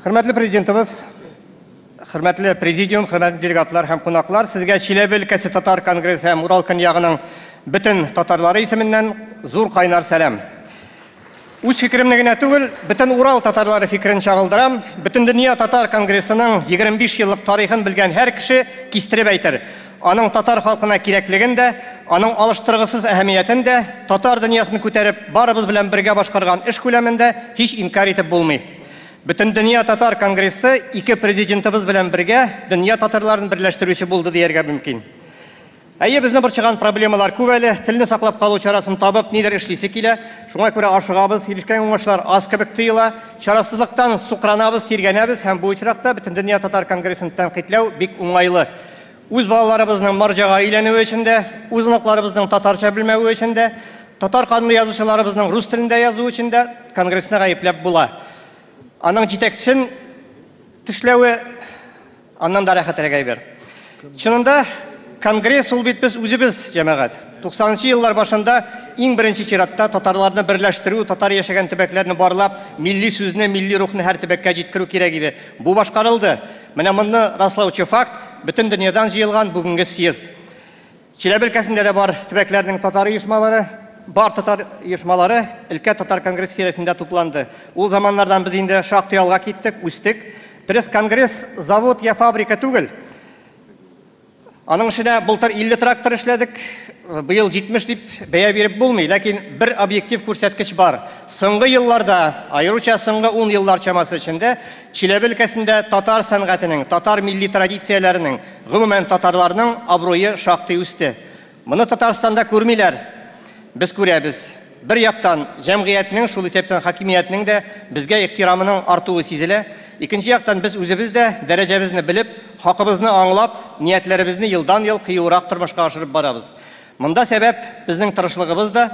Хөрмәтле президентыбыз, хөрмәтле президиум, хөрмәтле делегатлар һәм кунаклар, сезгә Чиләбе өлкәсе татар конгрессы һәм Урал көньягының бөтен татарлары исеменнән зур кайнар сәлам. Үз фикеремне генә түгел, бөтен Урал татарлары фикерен чагылдырам. Бөтендөнья татар конгрессының 25 еллык тарихын белгән һәр кеше кистереп әйтер. Аның татар халкына кирәклеген дә, аның алыштыргысыз әһәмиятен дә, татар дөньясын күтәреп, барыбыз белән бергә башкарган эш күләмен дә һич инкарь итеп булмый. Бөтендөнья татар конгрессы ике президентыбыз белән бергә дөнья татарларын берләштерүче булды дияргә мөмкин. Әйе, безне борчыган проблемалар күп әле, телне саклап калу чарасын табып, нидер эшлисе килә. Шуңа күрә ашыгабыз, ирешкән уңышлар аз кебек тоела. Чарасызлыктан сукранабыз, тиргәнәбез һәм бу очракта Бөтендөнья татар конгрессын тәнкыйтьләү бик уңайлы. Үз балаларыбызның марҗага өйләнүе өчен дә, үз оныкларыбызның татарча белмәве өчен дә, татар канлы язучыларыбызның рус телендә язуы өчен дә конгрессны гаепләп була. Аның җитәкчесен тешләве аннан да рәхәтрәк әйбер. Чынында конгресс ул бит без үзебез, җәмәгать. 90 еллар башында иң беренче чиратта татарларны берләштерү, татар яшәгән төбәкләрне барлап, милли сүзне, милли рухны һәр төбәккә җиткерү кирәк иде. Бу башкарылды. Менә моны раслаучы факт бөтен дөньядан җыелган бүгенге съезд. Чиләбе өлкәсендә дә бар төбәкләрнең татар оешмалары, бар татар оешмалары өлкә татар конгресс тирәсендә тупланды. Ул заманнардан без инде шактый алга киттек, үстек. Дөрес, конгресс завод я фабрика түгел. Аның эшенә былтыр 50 трактор эшләдек, быел 70 дип бәя биреп булмый, ләкин бер объектив күрсәткеч бар. Соңгы елларда, аеруча соңгы 10 еллар чамасы эчендә Чиләбе өлкәсендә татар сәнгатенең, татар милли традицияләренең, гомумән татарларның абруе шактый үсте. Моны Татарстанда күрмиләр. Без күрәбез. Бер яктан, җәмгыятьнең, шул исәптән хакимиятнең дә безгә ихтирамының артуы сизелә. Икенче яктан, без үзебез дә дәрәҗәбезне белеп, хакыбызны аңлап, ниятләребезне елдан-ел кыюрак тормышка ашырып барабыз. Монда сәбәп безнең тырышлыгыбыз да,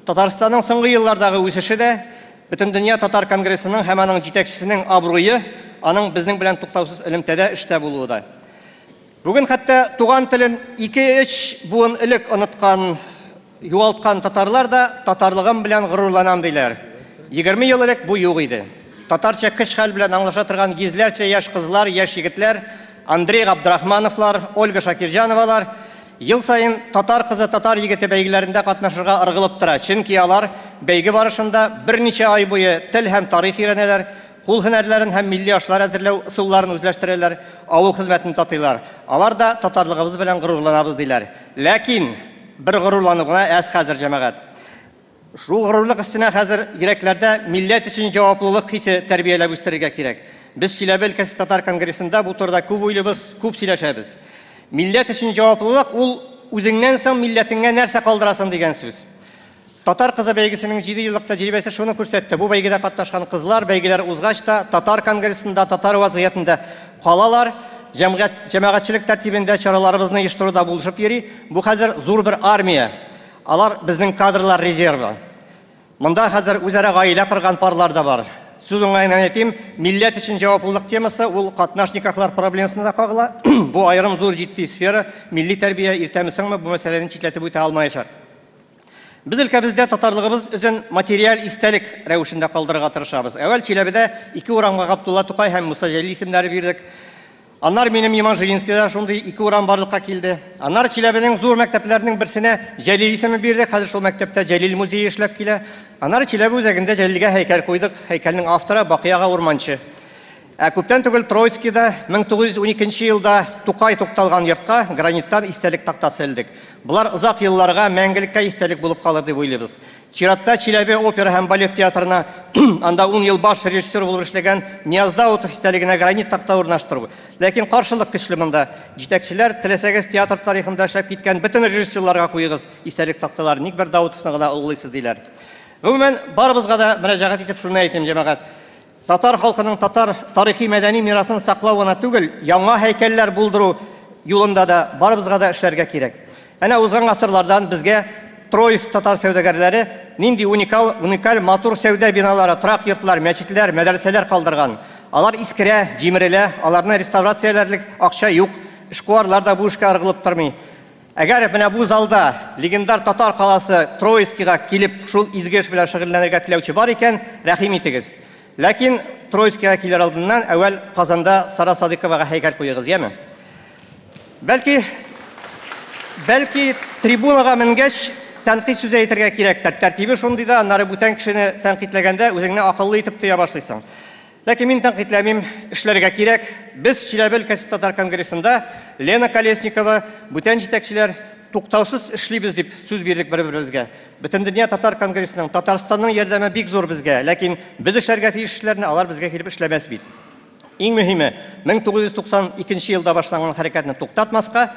Татарстанның соңгы еллардагы үсеше дә, Бөтендөнья татар конгрессының һәм аның җитәкчесенең абруе, аның безнең белән туктаусыз элемтәдә, эштә булуы да. Бүген хәтта туган телен 2-3 буын элек оныткан, югалткан татарлар да татарлыгым белән горурланам диләр. 20 ел элек бу юк иде. Татарча көч-хәл белән аңлаша торган йөзләрчә яшь кызлар, яшь егетләр, Андрей Габдрахмановлар, Ольга Шакирҗановалар ел саен татар кызы, татар егете бәйгеләрендә катнашырга ыргылып тора. Чөнки алар бәйге барышында берничә ай буе тел һәм тарих өйрәнәләр, кул һөнәрләрен һәм милли ашлар әзерләү ысулларын үзләштерәләр, авыл хезмәтен татыйлар. Алар да татарлыгыбыз белән горурланабыз диләр. Ләкин бер горурлану гына әз хәзер, җәмәгать. Шул горурлык өстенә хәзер йөрәкләрдә милләт өчен җаваплылык хисе тәрбияләп үстерергә кирәк. Без Чиләбе өлкәсе татар конгрессында бу турыда күп уйлыйбыз, күп сөйләшәбез. Милләт өчен җаваплылык ул үзеңнән соң милләтеңә нәрсә калдырасың дигән сүз. Татар кызы бәйгесенең 7 еллык тәҗрибәсе шуны күрсәтте. Бу бәйгедә катнашкан кызлар бәйгеләр узгач та татар конгрессында, татар вазгыятендә калалар, җәмгыять, җәмәгатьчелек тәртибендә чараларыбызны оештыруда булышып йөри. Бу хәзер зур бер армия. Алар безнең кадрлар резервы. Монда хәзер үзара гаилә корган парлар да бар. Сүз уңаеннан әйтим, милләт өчен җаваплылык темасы ул катнаш никахлар проблемасына да кагыла. Бу аерым зур җитди сфера, милли тәрбия иртәме-соңмы бу мәсьәләне читләтеп үтә алмаячак. Без өлкәбездә татарлыгыбыз өчен материаль истәлек рәвешендә калдырырга тырышабыз. Әүвәл Чиләбедә ике урамга Габдулла Тукай һәм Муса Җәлил исемнәре бирдек. Аннары минем Еманжелинскийда шундый ике урам барлыкка килде. Аннары Чиләбенең зур мәктәпләренең берсенә Җәлил исеме бирдек. Хәзер шул мәктәптә Җәлил музее эшләп килә. Аннары Чиләбе үзәгендә Җәлилгә һәйкәл куйдык. Һәйкәлнең авторы Бакый ага Урманчы. Ә күптән түгел Троицкийда 1912 елда Тукай тукталган йортка граниттан истәлек тактасы элдек. Болар озак елларга мәңгелеккә истәлек булып калыр дип уйлыйбыз. Чиратта Чиләбе опера һәм балет театрына анда 10 ел баш режиссер булып эшләгән Нияз Даутов истәлегенә гранит такта урнаштыру. Ләкин каршылык көчле монда. Җитәкчеләр, теләсәгез театр тарихында эшләп киткән бөтен режиссерларга куегыз истәлек такталарын, ник бер Даутовны гына олылыйсыз, диләр. Гомумән, барыбызга да мөрәҗәгать итеп шуны әйтим, җәмәгать. Татар халкының татар тарихи-мәдәни мирасын саклау гына түгел, яңа һәйкәлләр булдыру юлында да барыбызга да эшләргә кирәк. Әнә узган гасырлардан безгә Троицк татар сәүдәгәрләре нинди уникал, уникаль матур сәүдә биналары, торак йортлар, мәчетләр, мәдрәсәләр калдырган. Алар искерә, җимерелә, аларны реставрацияләрлек акча юк, эшкуарлар да бу эшкә ыргылып тормый. Әгәр менә бу залда легендар татар каласы Троицкийга килеп шул изге эш белән шөгыльләнергә теләүче бар икән, рәхим итегез. Ләкин Троицкига килер алдыннан әүвәл Казанда Сара Садыйковага һәйкәл куегыз, яме? Бәлки, бәлки трибунага менгәч, тәнкыйть сүзе әйтергә кирәктер. Тәртибе шундый да, аннары бүтән кешене тәнкыйтьләгәндә үзеңне акыллы итеп тоя башлыйсың. Ләкин мин тәнкыйтьләмим, эшләргә кирәк. Без Чиләбе өлкәсе татар конгрессында Лена Колесникова, бүтән җитәкчеләр туктаусыз эшлибез дип сүз бирдек бер-беребезгә. Бөтендөнья татар конгрессының, Татарстанның ярдәме бик зур безгә, ләкин без эшләргә тиеш эшләрне алар безгә килеп эшләмәс бит. Иң мөһиме, 1992 елда башланган хәрәкәтне туктатмаска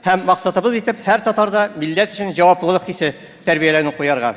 һәм максатыбыз итеп һәр татарда милләт өчен җаваплылык хисе тәрбияләүне куярга.